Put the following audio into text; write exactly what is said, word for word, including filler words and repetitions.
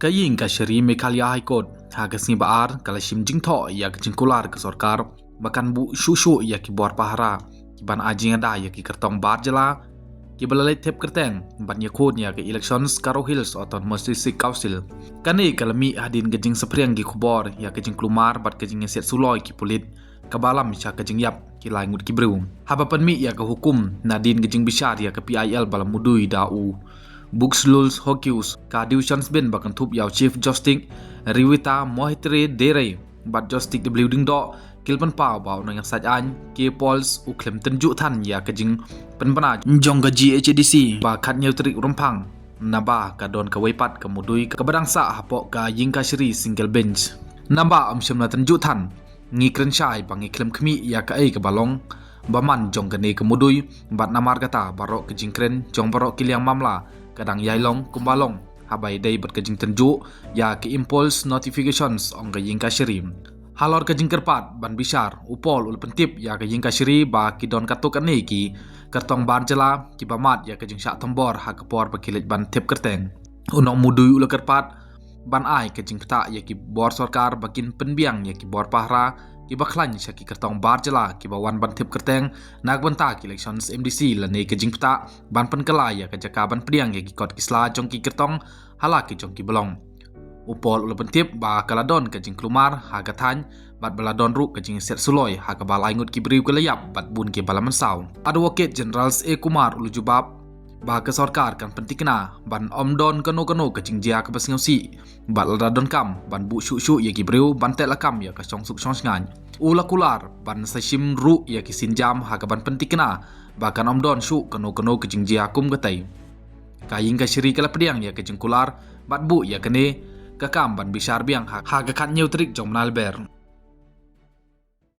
Ka Ïing Kashari Meghalaya High Court ha ka sngi ba ar ka la shim jingthoh ïa ka jingkular ka sorkar ba kan buh shuh shuh ïa ki bor pahara ki ban ai jingada ïa ki kyrtong bar jylla ki ba la leit thep kyrteng ban ïakhun ïa ka elections Garo Hills Autonomous District Council. Kane ka la mih hadien ka jingsaphriang ki khubor ïa ka jingkulmar bad ka jingïasiat suloi ki pulit ka ba lam sha ka jingïap ki lai ngut ki briew. Haba pynmih ïa ka hukum nadien ka jingbishar ïa ka P I L ba la mudui da u Buxlul Hokius, ka Division Bench ba kynthup ïa u Chief Justice Revita Mohitri Dere bad Justice W Diengdoh ki la pynpaw ba u nongïasaid aiñ K Pauls u khlem tynjuh than ïa ka jingpynbna jong ka G H A D C ba khathynñiew tarik Rymphang, naba ka don kawei pat ka mudui ka ba dang sah hapoh ka Ïing Kashari Single Bench. Naba ym shym la tynjuh than, ngi kren shai ba ngi khlem khmih ïa kaei ka ba long ba man jong kane ka mudui, bad namar kata baroh ka jingkren jong baroh ki liang mamla ka dang ïai long kumba long haba ïadei bad ka jingtynjuh ïa ka impulse notifications, ong ka Ïing Kashari. Halor ka jingkyrpad ban bishar, u Paul u la pyntip ïa ka Ïing Kashari ba ki don katto katne ki kyrtong bar jylla ki ba mad ïa ka jingshah thombor ha ka por ba ki leit ban thep kyrteng. U nongmudui u la kyrpad ban ai ka jingpyntah ïa ki bor sorkar ba kin pynbiang ïa ki bor pahara ki ba khlaiñ sha ki kyrtong bar jylla ki ba wan ban thep kyrteng na ka bynta ki elections M D C, lane ka jingpyntah ban pynkylla ïa ka jaka ban pdiang ïa ki kot ki sla jong ki kyrtong ha la ki jong ki ba long. U Paul u la pyntip ba ka la don ka jingkulmar ha ka thaiñ bad ba la don ruh ka jingïasiat suloi ha kaba lai ngut ki briew ki la ïap bad bun ki ba la mynsaw. Advocate General S A Kumar u la jubab ba ka sorkar kan pyntikna ban ym don kano kano ka jingjia ka ba sngewsih bad lada donkam ban buh shuh shuh ïa ki briew ban teh lakam ïa ka shongsuk shongshngaiñ. U la kular ban sa shim ruh ïa ki sienjam ha ka ban pyntikna ba kan ym don shuh kano kano ka jingjia kum katei. Ka Ïing Kashari ka la pdiang ïa ka jingkular bad buh ïa kane ka kam ban bishar biang ha, ha ka khathynñiew tarik jong u bnai Lber.